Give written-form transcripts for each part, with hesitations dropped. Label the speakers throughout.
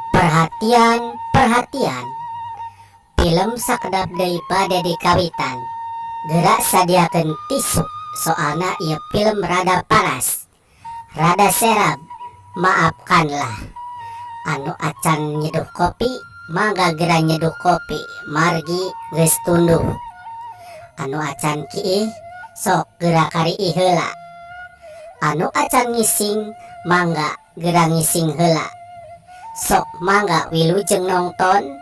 Speaker 1: Perhatian, perhatian. Film sakedap deui bade dikawitan. Geura sadiakeun tisu, soalna ieu film rada panas. Rada serab, maafkanlah. Anu acan nyeduh kopi, mangga geura nyeduh kopi, margi geus tunduh. Anu acan kiih, sok geura kariih heula. Anu acan ngising, mangga geura ngising heula. Sok mangga wilujeng nongton,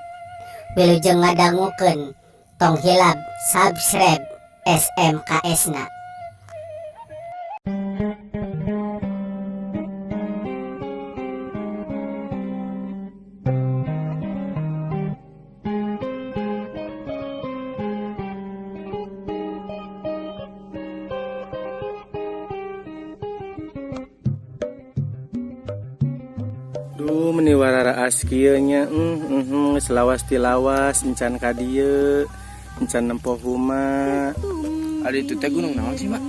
Speaker 1: wilujeng ngadangukeun, tong hilap subscribe SMKS na.
Speaker 2: Duh, meni wararaas kieu nya, geus lawas tilawas encan ka dieu, encan nempo huma.
Speaker 3: Ari itu teh gunung naon sih, Mak?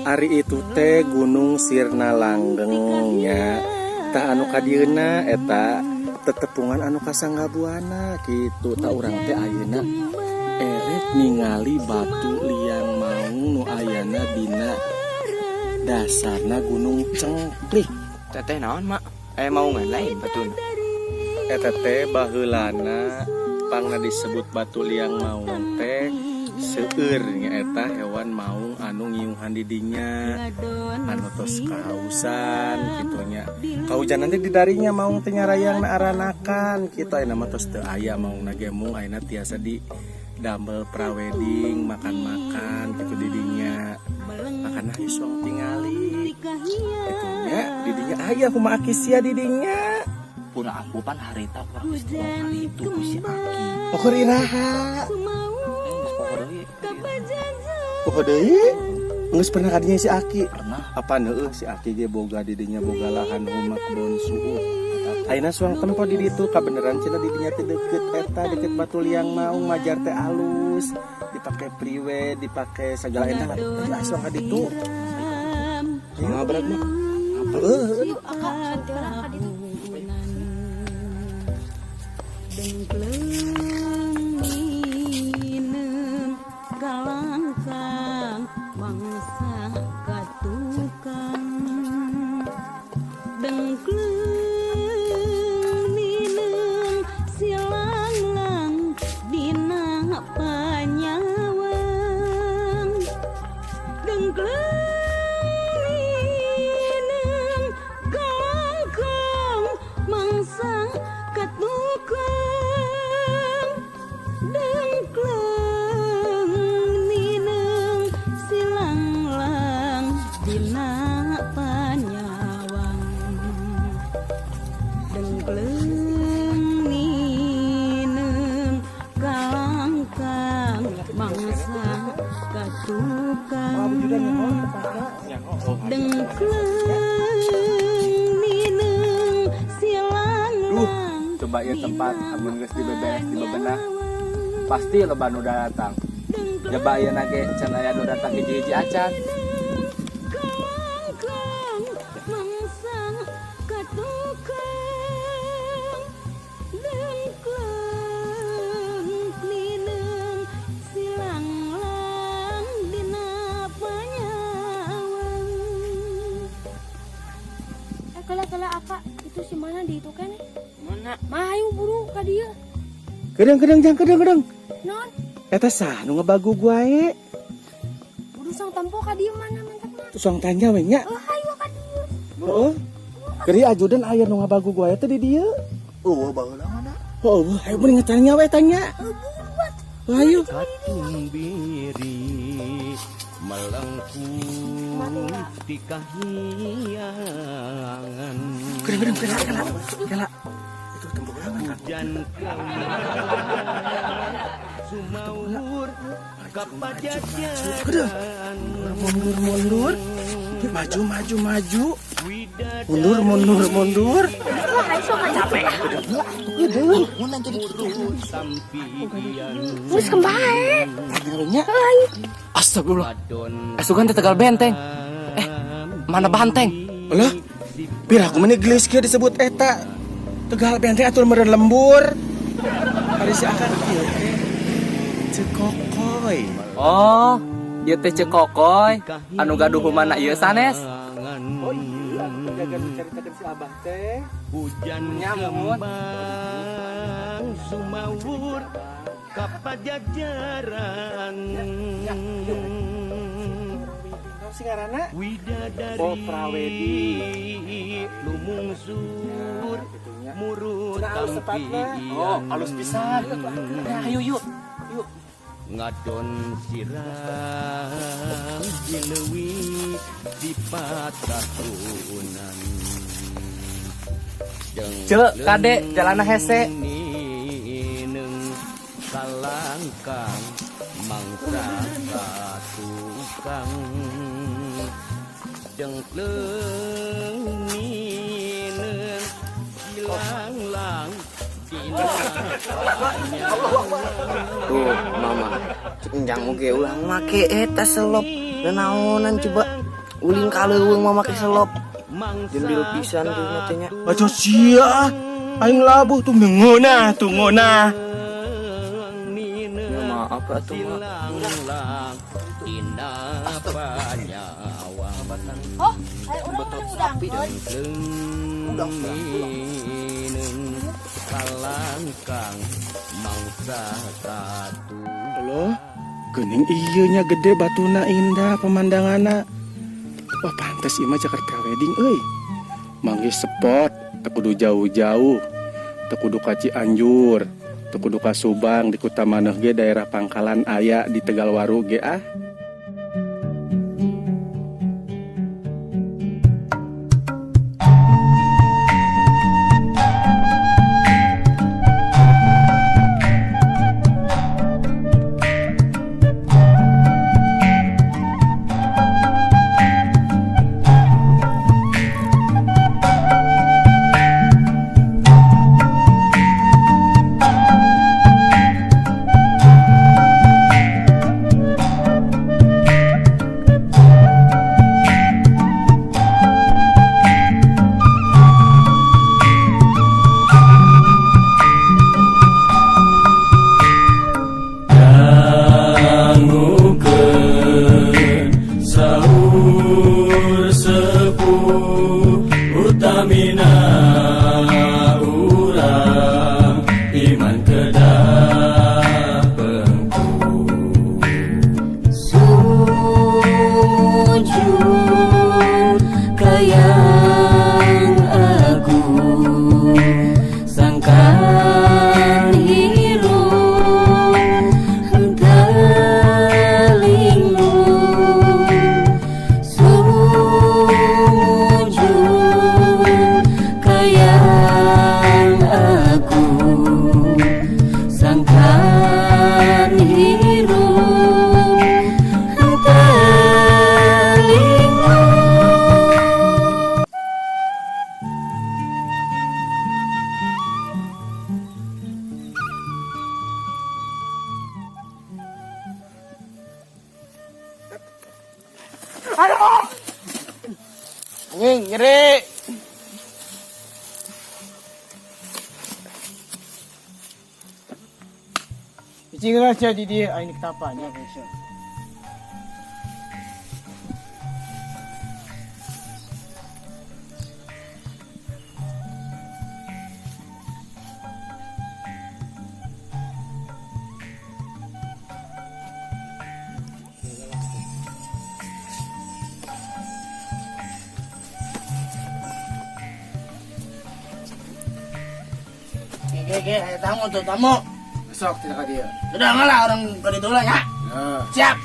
Speaker 2: Ari itu teh Gunung Sirna Langgeng nya. Tah, anu ka dieuna eta tetepungan anu kasangga buana kitu. Tah, urang teh ayeuna erek ningali batu liang maung nu ayana dina dasarna Gunung Cengklik.
Speaker 3: Teteh naon, Mak? Eh, maungan lain batuna.
Speaker 2: Eta teh baheulana pangna disebut batu liang maung teh seueur nya eta hewan maung anu ngiuhan di dinya, anu tos kahausan kitu nya, kahujanan teh di darinya maung teh nyarayangna aranakan kitu. Ayeuna mah tos teu aya maungna ge, mung ayeuna tiasa di damel prawedding, makan-makan gitu di dinya. Makana hayu suang tingali kitu nya, di dinya aya kumaha aki sia di dinya.
Speaker 3: Puna aku pan harita urang geus tong kali itu ku si Aki.
Speaker 2: Pokok iraha?
Speaker 3: Eh, geus poho deui.
Speaker 2: Poho deui? Geus pernah ka dinya si Aki?
Speaker 3: Pernah.
Speaker 2: Apa heueuh, si Aki ge boga di dinya, boga lahan rumah kebon suuh. Ayeuna suang tempo di ditu, kabeneran cenah di dinya teh deket eta, deket batu liang maung, majar teh alus, dipake priwe, dipake segala eta lah. Ah, suang ka ditu.
Speaker 3: Kumaha berat, Mak?
Speaker 2: Heueuh.
Speaker 4: Aka santai lah ka ditu.
Speaker 5: Dengkleng ninem kalangkang mangsa katukang, dengkleng ninem silanglang dina panyawang, dengkleng ninem kalangkang mangsa katukang, dengkleng nineng silanglang dina panyawang, dengkleng nineng kalangkang mangsa katukang, dengkleng nineng silanglang.
Speaker 6: Coba ya tempat amun geus di beberes, di bebenah, pasti loba nu datang. Coba ayeuna ge can aya nu datang hiji-hiji acan.
Speaker 5: Kalangkang mangsa katukang, dengkleng nineng silanglang dina panyawang.
Speaker 4: Eh, kala kala aka, itu si mana di itu kan?
Speaker 3: Mana?
Speaker 4: Mayu buru ka dieu.
Speaker 2: Kedeung, kedeung, jang, kedeung, kedeung.
Speaker 4: Non,
Speaker 2: Eta sah nu ngebagu wae?
Speaker 4: Buru sang tempo ka dieu, mana mantap mah.
Speaker 2: Tuh suang tanya we nya.
Speaker 4: Oh, hayu ka dieu.
Speaker 2: Heeh. Geri ajudan aya nu ngabagu wae teh di dieu.
Speaker 3: Oh, baheula mana?
Speaker 2: Oh, ayo mending tanya we, tanya. Ayo.
Speaker 7: Katung biri melengkung di kahyangan.
Speaker 2: Kedeung, kedeung, kela, kela. Kela. Itu tempo kan.
Speaker 7: Hujan sumaur kapajajaran.
Speaker 2: Mundur, mundur. Maju, maju, maju. Mundur, mundur, mundur.
Speaker 4: Wah, ayo sok ka ditu.
Speaker 2: Kedeung.
Speaker 7: Sampian.
Speaker 4: Geus kembae.
Speaker 2: Tanya.
Speaker 3: Astagfirullah. Asugan teh Tegal Benteng. Eh, mana banteng?
Speaker 2: Alah, pira aku meni gelis kieu disebut eta. Tegal benteng atur meureun lembur. Ari si Akang ieu teh Ceu Kokoy.
Speaker 6: Oh, ieu teh Ceu Kokoy anu gaduh humana ieu sanes.
Speaker 2: Oh iya, anu jaga dicaritakeun si Abah teh.
Speaker 7: Hujan
Speaker 6: Nya muhun.
Speaker 7: kembang sumawur ka Pajajaran.
Speaker 2: Naon sih ngaranna?
Speaker 7: Widadari
Speaker 2: Oh, Prawedi.
Speaker 7: Lumungsur murut
Speaker 2: Cenah alus sepatna.
Speaker 7: tampian.
Speaker 2: Oh, alus pisan.
Speaker 6: Ya, ayo yuk. Yuk.
Speaker 7: Ngadon sirah dileuwi di patatunan.
Speaker 6: Ceu, kade jalana hese.
Speaker 7: Nineng kalangkang mangsa katukang dengkleng nineng silanglang dina.
Speaker 8: Tuh, mama. Cek enjang oge ulah make eta selop. Naonan coba ulin ka leuweung mah make selop. Jendil pisan tuh teh nya.
Speaker 2: Aja sia. Aing labuh tuh ngeunah tuh ngeunah.
Speaker 8: Ya maaf atuh mah.
Speaker 7: Silanglang dina panyawang.
Speaker 4: Oh, ayo urang mah udangkeun.
Speaker 7: Dengkleng kalangkang mangsa katu.
Speaker 2: Halo, geuning ieu nya gede batuna indah pemandanganna. Wah, pantes ieu mah Jakarta Wedding euy. Manggih spot, teu kudu jauh-jauh. Teu kudu ka Cianjur, teu kudu ka Subang, di Kutamaneuh ge daerah Pangkalan aya di Tegalwaru ge ah.
Speaker 7: Dangukeun saur sepuh utamina urang iman kedah pengku.
Speaker 5: Sujud kayang agung sangkan hirup henteu sujud kayang agung sangkan hirup henteu linglung.
Speaker 8: Anjing nyeri.
Speaker 9: Cicing lah sia di dia aing ketapa nya guys. Oke, oke, ayo tamu tuh tamu.
Speaker 10: Besok tidak ka dia.
Speaker 9: Sudah nggak lah orang pada dulu ya. Siap.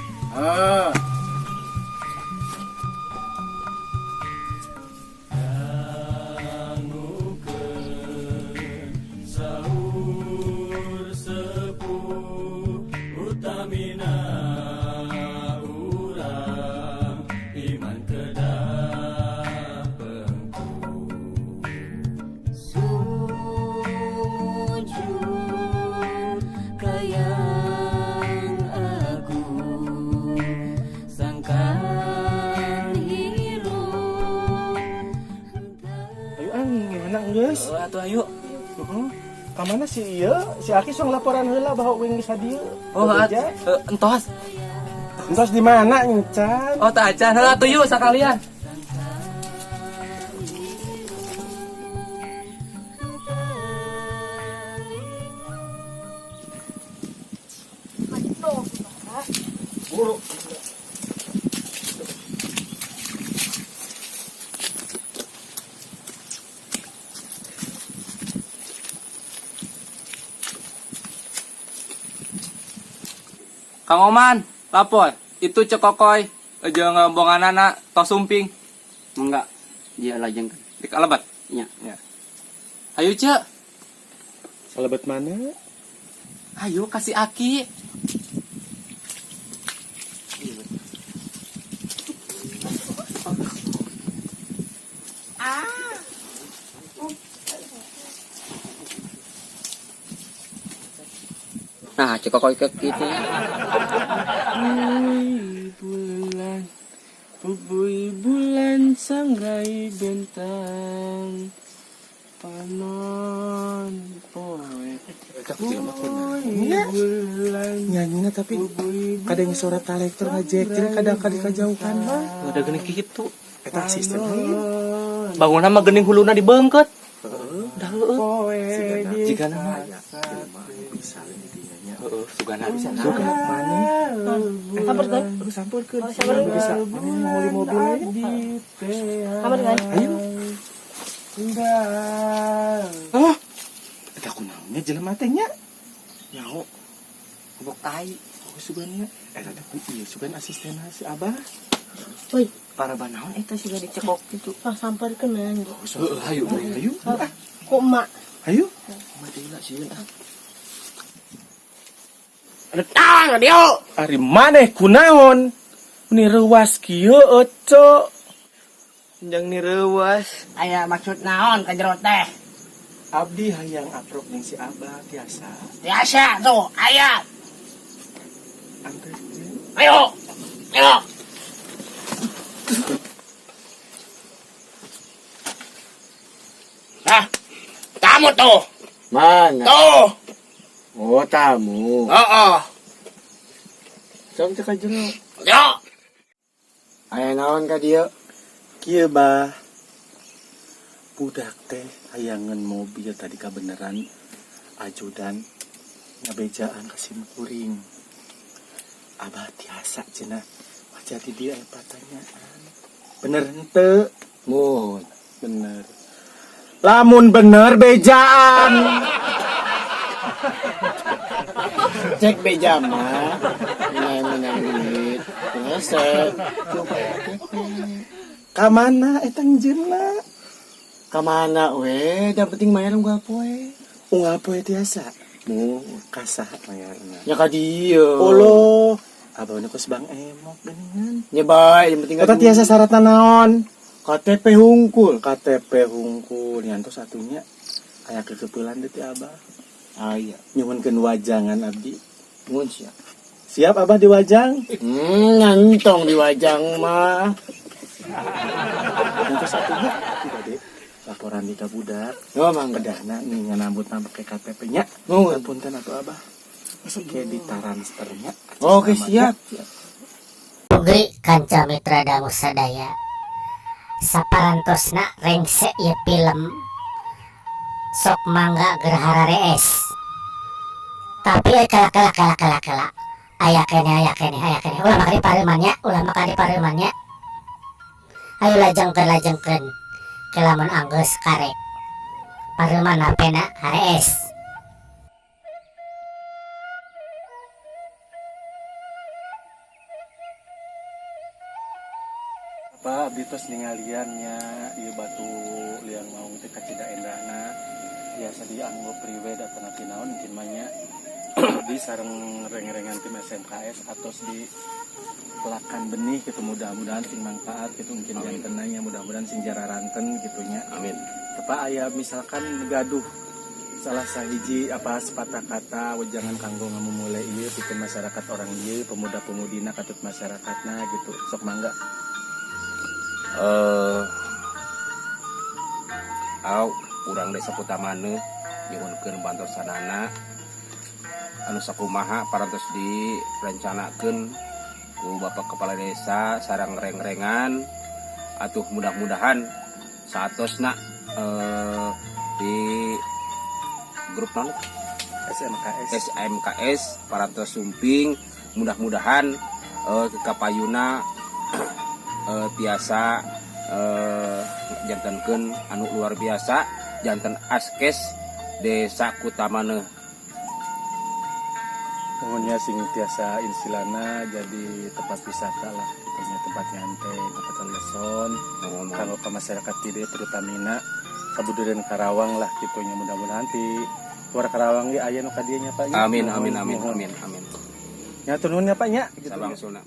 Speaker 7: Dangukeun saur sepuh utamina urang iman kedah pengku.
Speaker 5: Sujud kayang agung sangkan hirup
Speaker 2: Ayo ang, gimana geus?
Speaker 6: Oh, atuh ayo.
Speaker 2: Heeh. Ka mana si ieu? Si Aki sok laporan heula bahwa uing geus dieu.
Speaker 6: Oh,
Speaker 2: Bebeja.
Speaker 6: Entos.
Speaker 2: Entos di mana encan?
Speaker 6: Oh, tak acan. Heula atuh yuk sakalian.
Speaker 2: Buru.
Speaker 6: Kang Oman, lapor. Itu cekokoy jeung bonganana tos sumping.
Speaker 8: Enggak, dia lajeng.
Speaker 6: Di kalebat.
Speaker 8: Nya.
Speaker 6: Ya. Ayo, Cek.
Speaker 2: Salebet mana?
Speaker 6: Ayo kasih Aki.
Speaker 8: Nah, cekokoy ke gitu.
Speaker 9: Bulan, bubui bulan sangrai bentang panon poe.
Speaker 2: Iya. Nyanyinya tapi kadang suara talektor ngajek, jadi kadang kadang kajauhan mah.
Speaker 6: Udah geuning kitu.
Speaker 2: Eta asisten lain.
Speaker 6: Bangunna mah geuning huluna dibeungkeut. Dah heueuh.
Speaker 2: Heeh.
Speaker 6: Jigana mah.
Speaker 2: Jelema anu bisa didinya nya.
Speaker 6: Heeh, sugana bisa.
Speaker 2: Suka mana?
Speaker 4: Samper kan?
Speaker 2: Aduh sampeurkeun. Bisa mana mau di mobil aja.
Speaker 4: Samper kan?
Speaker 2: Ayo. Oh. Eta kunaonnya jelema teh nya?
Speaker 8: Nyaho. Bok tai.
Speaker 2: Oh, sugan nya. Eta teh ieu sugan asisten si Abah.
Speaker 4: Woi,
Speaker 8: Para banaon eta siga dicekok gitu.
Speaker 4: oh, samperkeun anjing.
Speaker 2: Oh, sok. Ayo, ayo.
Speaker 4: Kok emak?
Speaker 2: Ayo.
Speaker 8: Mati lah sieun ah.
Speaker 9: Datang dia.
Speaker 2: Ari maneh kunaon? Ni reuas kieu eco.
Speaker 8: Jang ni reuas.
Speaker 9: Aya maksud naon ka jero teh?
Speaker 2: Abdi hayang aprok jeung si Abah tiasa.
Speaker 9: Biasa tuh, aya.
Speaker 2: Anterkeun.
Speaker 9: Ayo. Ayo. Nah, tamu tuh.
Speaker 10: Mana?
Speaker 9: Tuh.
Speaker 10: Oh, tamu.
Speaker 9: Heeh.
Speaker 10: Sok cek jero.
Speaker 9: Yo.
Speaker 10: Aya naon ka dieu?
Speaker 2: Kieu bah. Budak teh hayangeun mobil tadi kabeneran ajudan ngabejaan ka simkuring. Abah tiasa cenah wajah di dieu aya pertanyaan. Bener henteu?
Speaker 10: Mun.
Speaker 2: Bener. Lamun bener bejaan.
Speaker 10: Cek beja mah. Menang-menang duit. Ngesek.
Speaker 2: Ka mana eta njeunna?
Speaker 10: Ka mana we? Da penting mayar unggal poe.
Speaker 2: Unggal poe tiasa. Mu kasaha mayarna?
Speaker 10: Ya ka dieu.
Speaker 2: Olo, abah nu kos Bang Emok geuningan.
Speaker 10: Ya bae, yang penting
Speaker 2: Eta tiasa syaratna naon?
Speaker 10: KTP hungkul.
Speaker 2: KTP hungkul nyantos satunya aya kekepeulan deui ti abah.
Speaker 10: Aya.
Speaker 2: Nyuhunkeun wajangan abdi.
Speaker 10: Mun siap.
Speaker 2: Siap abah diwajang?
Speaker 10: Ngantong diwajang mah.
Speaker 2: Nyantos satunya tidak deh. Laporan di ka budak.
Speaker 10: Oh, mangga.
Speaker 2: Kedahna nih nganambutna make KTP nya.
Speaker 10: Nuhun.
Speaker 2: Punten atuh abah. Kayak ditransfernya.
Speaker 10: Oke, siap.
Speaker 1: Pugri kanca mitra dangu sadaya. Saparantosna rengse ieu film. Sok mangga gerhara rees. Tapi kala kala kala kala kala. Aya keneh aya keneh aya keneh. Ulah maka dipareuman nya, ulah maka dipareuman nya. Ayo lajengkeun lajengkeun. Ke lamun anggeus karek. Pareuman HP-na harees.
Speaker 2: Pak, abdi tos ningalian nya ieu batu liang maung teh kacida endahna. Biasa dianggo priwet atau napi naon mungkin mah nya. Abdi sareng reng-rengan tim SMKS atos di pelakan benih gitu, mudah-mudahan sing manfaat gitu mungkin jantenna nya, mudah-mudahan sing jararanten gitu nya.
Speaker 3: Amin.
Speaker 2: Apa aya misalkan gaduh salah sahiji apa sepatah kata wejangan kanggo ngamumule ieu pikeun masyarakat orang ieu pemuda-pemudina katut masyarakatna gitu sok mangga.
Speaker 3: Au.
Speaker 11: Urang Desa Kutamaneuh nyuhunkeun bantosanana anu sakumaha parantos direncanakeun ku Bapak Kepala Desa sareng reng-rengan. Atuh mudah-mudahan saatosna di grup non
Speaker 2: SMKS.
Speaker 11: SMKS parantos sumping, mudah-mudahan kapayuna tiasa jantenkeun anu luar biasa, janten askes Desa Kutamaneuh.
Speaker 2: Pokoknya sing tiasa istilahna jadi tempat wisata lah kitanya, tempat nyantai, tempat leson kalau ke masyarakat tidak, terutamina kabudureun Karawang lah gitunya. Mudah-mudahan di luar Karawang ge aya nu ka dieu nya, Pak, nya.
Speaker 11: Amin.
Speaker 2: Nuhun,
Speaker 11: Amin, amin.
Speaker 2: Nuhun.
Speaker 11: Amin, amin.
Speaker 2: Ya, nuhun ya, Pak, nya gitu.
Speaker 11: Sabang suna.